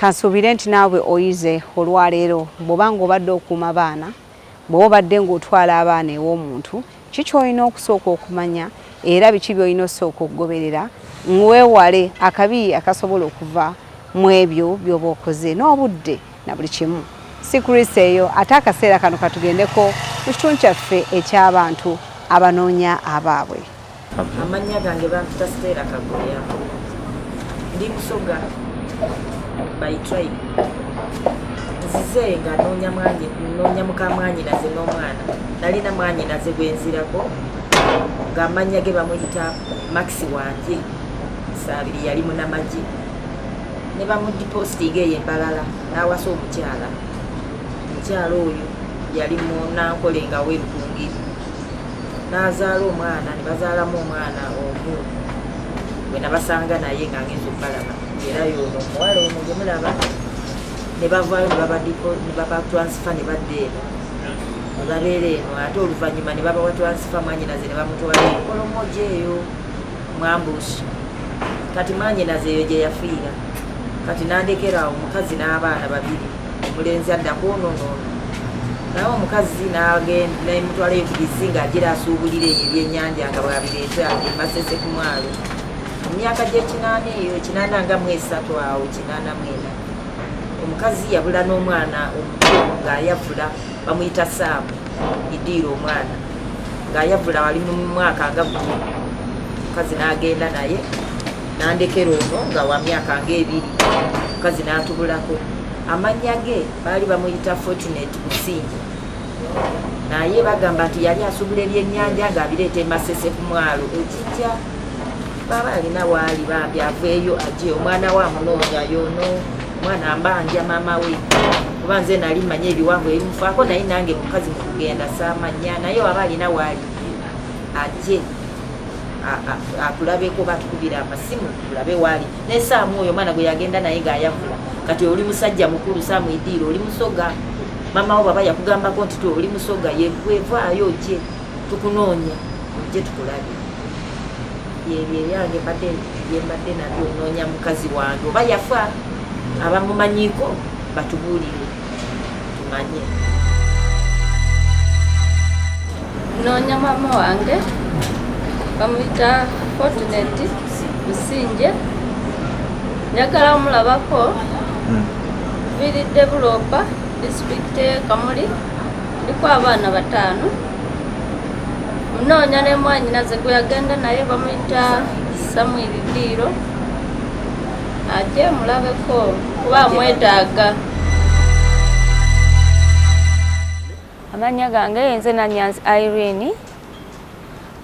Kansuubire nti naawe oyize olwaleero bw'oba ng'obadde okuuma baana, bw'oba obadde ng'otwala abaana ew'omuntu, ki ky'olina okusooka okumanya era biki by'olina osooka okugoberera weewale akabi akasobola okuva mu ebyo by'oba okoze n'obudde na buli kimu. Si Chris eyo ate akaseera kano katugendeko mu kitundu kyaffe eky'abantu abanoonya abaabwe. Amannya gange bampita Stella Kagoya, ndi Musoga by tribe. Nzize nga noonya mwanyi, noonya muka mwanyinaze n'omwana. Nalina mwanyinaze gwe nzirako ng'amannya ge bamuyita Max Wanje Saabiri, yali munamagye ne bamudipositinga eyo embalala n'awasa omukyala. Omukyala oyo yali munankole nga werukungiri, n'azaala omwana ne bazaalamu omwana omu gwe nabasanga naye nga ngenza okubalaba, era y'ono omuwala ono gwe mulaba. Ne bavaayo ne baba transfer ne badda eno ne babeera eno, ate oluvannyuma ne babawa transfer mwanyinaze ne bamutwala enkolomoja eyo mwambushi. Kati mwanyinaze eyo gye yafiira, kati nandekera awo omukazi n'abaana babiri, omulenzi addako ono noono. Naye omukazi nemutwalayo ku bizinga agira asuubulira eyo ebyennyanja nga bwabireeta emasese ku mwalo mu myaka gy'ekinaana eyo, 83 awo, 84. Omukazi yabula n'omwana omuto ng'ayavula, bamuyita Saamu Idiiro. Omwana ng'ayavula wali mu mwaka nga gumu, omukazi n'agenda naye nandekera ono nga wa myaka ng'ebiri. Omukazi n'atubulako. Amannya ge baali bamuyita Fortunate Businge, naye bagamba nti yali asubula ebyennyanja ng'abireeta emasese ku mwalo ekijja. Baba alina waali bambi aveeyo aje, omwana we amunoonya yono. Omwana ambanja maama we, kuba nze nali mmanyi ebiwanvu ebimufaako, naye nange mukazi mu kugenda saamanya. Naye waba alina waali aje atulabeko, batukubira amasimu tulabe waali. Ne Saamu oyo omwana gwe yagenda naye ng'ayavula, kati oli musajja mukulu. Saamu Idiiro, oli Musoga, mama wo baba yakugambako nti oli Musoga, yegwevaayo ojje tukunoonya, ojje tukulabe. Yebyo ebyange mbadde byembadde nabyo. Noonya mukazi wange, oba yafa, abamumanyiiko batubuulire tumanye. Noonya maama wange, bamuyita Fortunate Businje, njagala omulabako. Nviiridde Bulopa, disitulikiti e Kamuli, ndiko abaana bataano. Munoonya ne mwanyinaze gwe yagenda naye, bamuyita Samuel Diiro, ate mulabeko kuba amwetaaga. Amannya gange nze Nanyanzi Irene,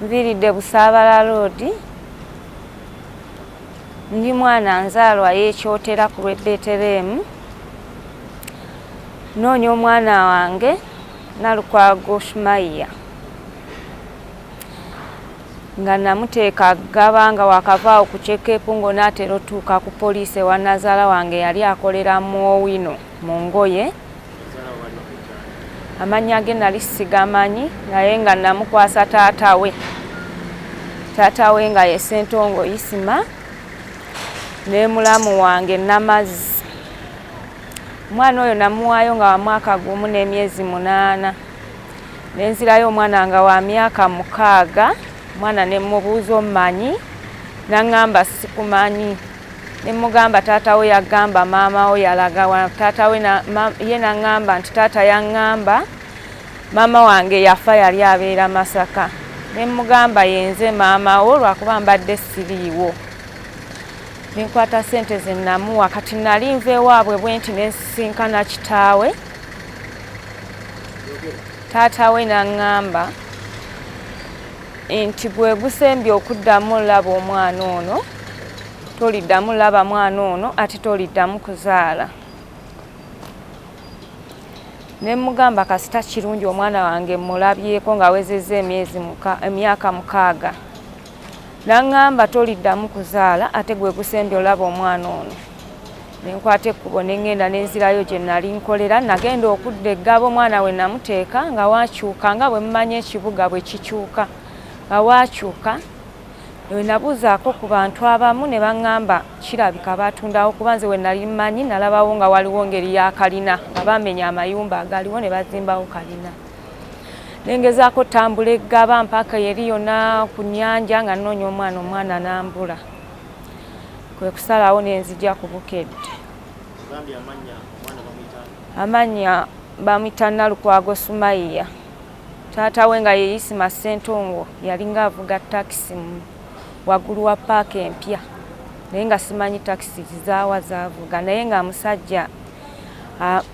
nviiridde Busaabala Road, ndi mwana nzaalwa y'ekyotera ku lw'e Beterehemu. Noonya omwana wange Nalukwago Shumaiya nga namuteeka gaba nga wakavaawo ku check-up ng'onaatera otuuka ku poliisi ewa nazaala wange, yali akolera mu Owino mu ngoye. Amannya ge nali sigamanyi, naye nga namukwasa taata we, taata we nga ye Ssentongo Isima ne mulamu wange Namazzi. Omwana oyo namuwaayo nga wa mwaka 1 n'emyezi 8, nenzirayo omwana nga wa myaka 6. Omwana ne mubuuza ommanyi, naŋŋamba sikumanyi. Ne mugamba taata we yagamba maama we yalaga taata we, ye naŋŋamba nti taata yaŋŋamba maama wange yafa, yali abeera Masaka. Ne mugamba yenze maama wo, lwakuba mbadde siriiwo. Nenkwata sente ze namuwa. Kati nali nva ewaabwe bwe nti nensisinkana kitaawe, taata we naŋŋamba nti gwe gusembye okuddamu olaba omwana ono, toliddamu laba mwana ono, ate toliddamu kuzaala. Ne mugamba kasita kirungi omwana wange mulabyeko ng'awezezza emyezi emyaka 6. Naŋŋamba toliddamu kuzaala, ate gwe gusembye olaba omwana ono. Nenkwata ekkubo neŋŋenda nenzirayo gye nali nkolera. Nagenda okudda eggaba, omwana we namuteeka nga wakyuka, nga bwe mumanyi ekibuga bwe kikyuka, nga wakyuka. We nabuuzaako ku bantu abamu ne baŋŋamba kirabika baatundawo, kuba nze we nali mmanyi nalabawo nga waliwo ngeri ya kalina, nga bamenya amayumba agaliwo ne bazimbawo kalina. Nengezaako ttambula eggaba mpaka eri yonna ku nnyanja nga nnoonya omwana, omwana n'ambula. Kwe kusalawo ne nzija ku Bukedde. Amannya bamuyita Nalukwago Sumayiya. Taata we nga ye Isima Ssentongo yalinga avuga takisi waggulu wa paaka empya, naye nga simanyi takisi zaawa zaavuga, naye nga musajja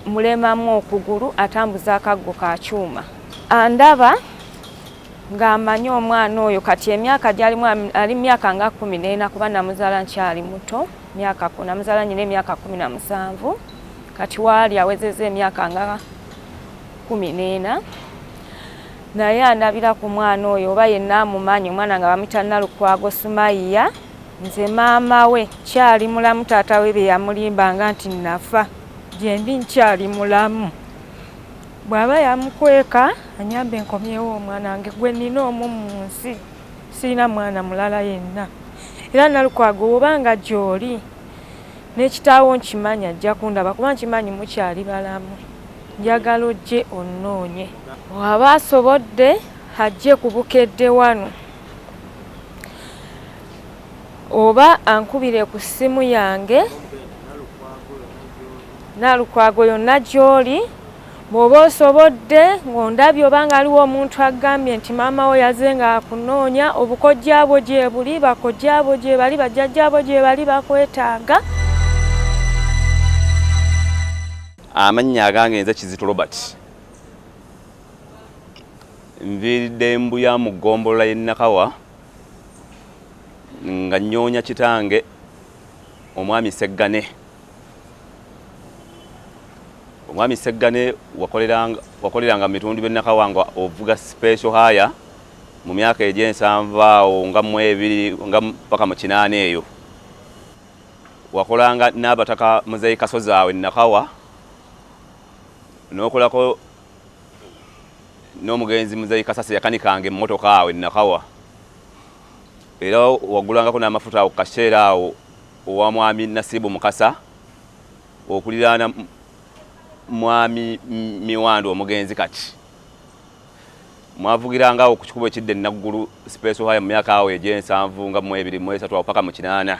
mulemamu okugulu, atambuza akaggo ka kyuma. Andaba ng'amanyi omwana oyo kati emyaka gy'alimu ali myaka nga 14, kuba namuzaala nkyali muto, namuzaala nnyina emyaka 17, kati waali awezezza emyaka nga 14. Naye andabira ku mwana oyo oba yenna amumanyi, omwana nga bamuyita Nalukwago Sumayiya. Nze maama we nkyali mulamu, taata we bye yamulimbanga nti nafa, gye ndi nkyali mulamu. Bw'aba yamukweka anyambe nkomyewo omwana wange gwe nnina omu mu nsi, sirina mwana mulala yenna. Era Nalukwago bw'oba nga gy'oli n'ekitaawo nkimanyi ajja kundaba, kuba nkimanyi mukyali balamu. Njagala ojje onnoonye. Bw'aba asobodde ajje ku Bukedde wano, oba ankubire ku ssimu yange. Nalukwago yonna gy'oli, bw'oba osobodde ng'ondabye oba nga aliwo omuntu agambye nti maama wo yazze ng'akunoonya, obukojja bwo gye buli, bakojja bo gye bali, bajjajja bo gye bali, bakwetaaga. Amannya agange nze Kizito Robert, nviiridde Mbuya mu ggombolola y'e Nakawa nga nnyoonya kitange omwami Seggane. Omwami Seggane wakoleranga mu bitundu by'e Nakawa nga ovuga special hire mu myaka egy'ensanvu awo nga mu ebiri nga paka mu kinaana eyo. Wakolanga n'abataka Muzeeyi Kasozi awo e Nakawa, n'okolako n'omugenzi Muzeeyi Kasase yakanikanga emmotoka awo e Nakawa, era wagulangako n'amafuta awo ku kaseera awo owa mwami Nasibu Mukasa okuliraana mwami Miwando omugenzi. Kati mwavugiranga awo ku kikubo ekidda e Naggulu special hire mu myaka awo egy'ensanvu nga mu ebiri mu esatu awo paka mu kinaana.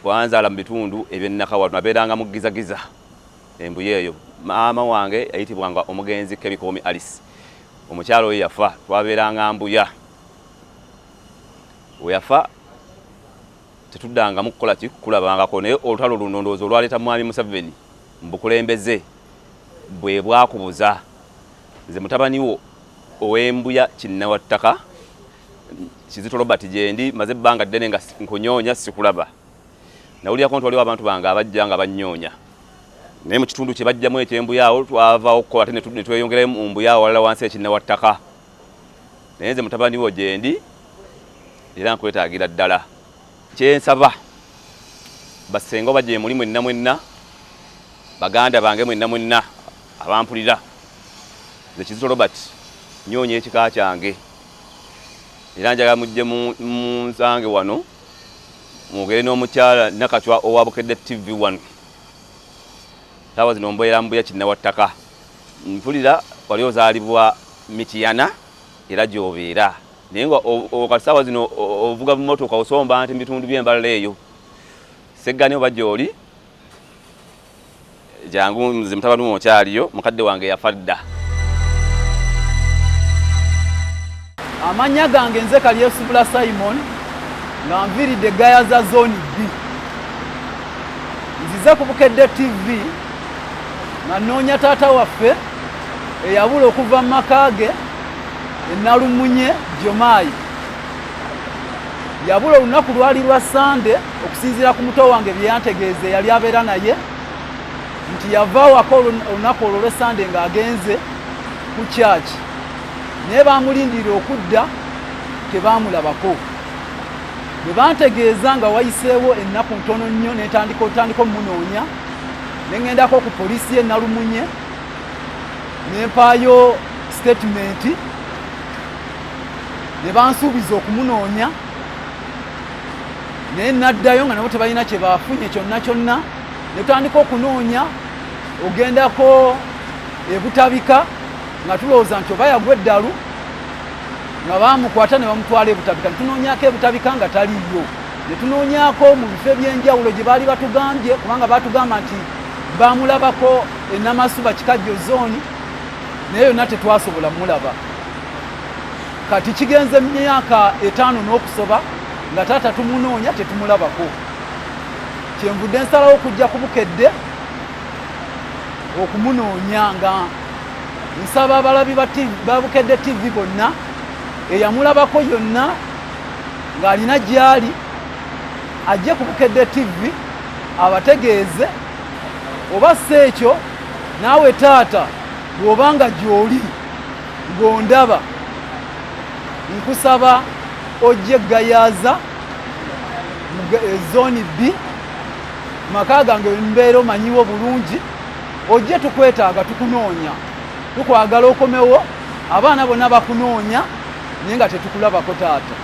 Wanzaala mu bitundu eby'e Nakawa, nabeeranga mu Gizagiza Embuya eyo. Maama wange yayitibwanga omugenzi Kebikoomi Alice, omukyala oyo yafa twabeeranga Mbuya. We yafa tetuddangamu kukola ki kulabangako, naye olutalo luno ndowooza olwaleeta mwami Museveni mu bukulembeze bwe bwakubuza. Nze mutabani wo ow'Embuya Kinnawattaka Kizito Robert, gyendi maze ebbanga ddene nga nkunyoonya sikulaba. Nawulirako nti waliwo abantu bange abajja nga bannyoonya, naye mu kitundu kye bajjamu eky'Embuya awo twavaawo okukola ate ne tweyongerayo mu Mbuya awo walala wansi Ekinnawattaka. Naye nze mutabani wo gyendi era nkwetaagira ddala. Kyensaba bassenga oba gyemuli mwenna mwenna, baganda bange mwenna mwenna abampulira, nze Kizito Robert nyoonya ekika kyange era njagala mujje munsange wano mwogere n'omukyala Nakacwa owa Bukedde TV wano. Saawa zino mbeera Mbuya Kinnawattaka. Mpulira wali ozaalibwa Mityana era gy'obeera, naye nga kati saawa zino ovuga mmotoka osomba nti mu bitundu by'Embalala eyo. Seggane oba gy'oli jangu, nze mutabani wo okyaliyo, mukadde wange yafa dda. Amannya gange nze Kalyesubula Simon nga nviiridde Gayaza Zone B. Nzize ku Bukedde TV nga nnoonya taata waffe eyabula okuva mu maka ge e Nalumunye Jomaayi. Yabula olunaku lwali lwa Sande, okusinziira ku muto wange bye yantegeeza eyali abeera naye nti yava awaka olunaku olwo olw'Essande ng'agenze ku kyaki, naye baamulindirira okudda tebaamulabako. Bwe bantegeeza nga wayiseewo ennaku ntono nnyo ne ntandika otandika omunoonya, ne ŋŋendako ku poliisi y'e Nalumunye ne mpaayo sitatimenti. Ne bansuubiza okumunoonya, naye naddayo nga nabo tebalina kye bafunye kyonna kyonna. Ne tutandika okunoonya, ogendako ebutabika nga tulowooza nti oba yagwa eddalu nga bamukwata ne bamutwala ebutabika. Netunoonyako ebutabika nga taliiyo, ne tunoonyako mu bifo eby'enjawulo gye baali batugambye, kubanga baatugamba nti bamulabako e Namasuba Kikajjo zooni, naye yonna tetwasobola mulaba. Kati kigenze myaka 5 n'okusoba nga taata tumunoonya tetumulabako. Kyenvudde nsalawo okujja ku Bukedde okumunoonya, nga nsaba abalabi ba Bukedde TV bonna eyamulabako yonna ng'alina gy'ali ajje ku Bukedde TV abategeeze, oba si ekyo naawe taata bw'obanga gy'oli ng'ondaba, nkusaba ojje Gayaza mu zooni B, maka gange mbeera omanyiwo bulungi, ojje tukwetaaga, tukunoonya, tukwagala okomewo, abaana bonna bakunoonya naye nga tetukulabako taata.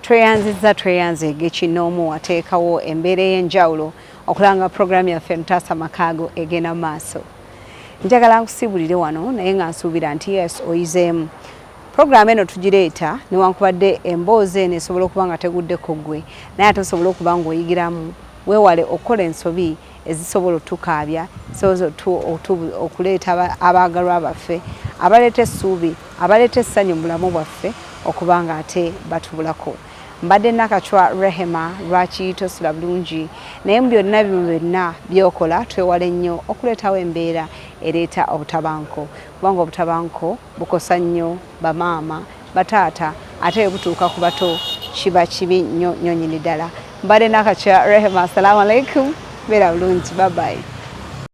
Tweyanzizza, tweyanzeege kinoomu wateekawo embeera ey'enjawulo okulanga puroguramu yaffe Mutaasa Makaago egenda mu maaso. Njagala nkusiibulire wano naye nga nsuubira nti yes oyizeemu. Puroguramu eno tugireeta newankubadde emboozi eno esobola okuba nga tegudde ku ggwe, naye ate osobola okuba ng'oyigiramu, weewale okukola ensobi ezisobola otukaabya, zisobola okuleeta abaagalwa baffe abaleeta essuubi, abaleeta essanyu mu bulamu bwaffe okuba nga ate batubulako. Mbadde Nakachwa Rehema, lwaki tosula bulungi? Naye mu byonna bino byonna by'okola twewale nnyo okuleetawo embeera ereeta obutabanguko, kubanga obutabanguko bukosa nnyo bamaama, bataata, ate bwe butuuka ku bato kiba kibi nnyo nnyo nnyini ddala. Mbadde Nakachwa Rehema, assalamu alaikum, beera bulungi, bye bye.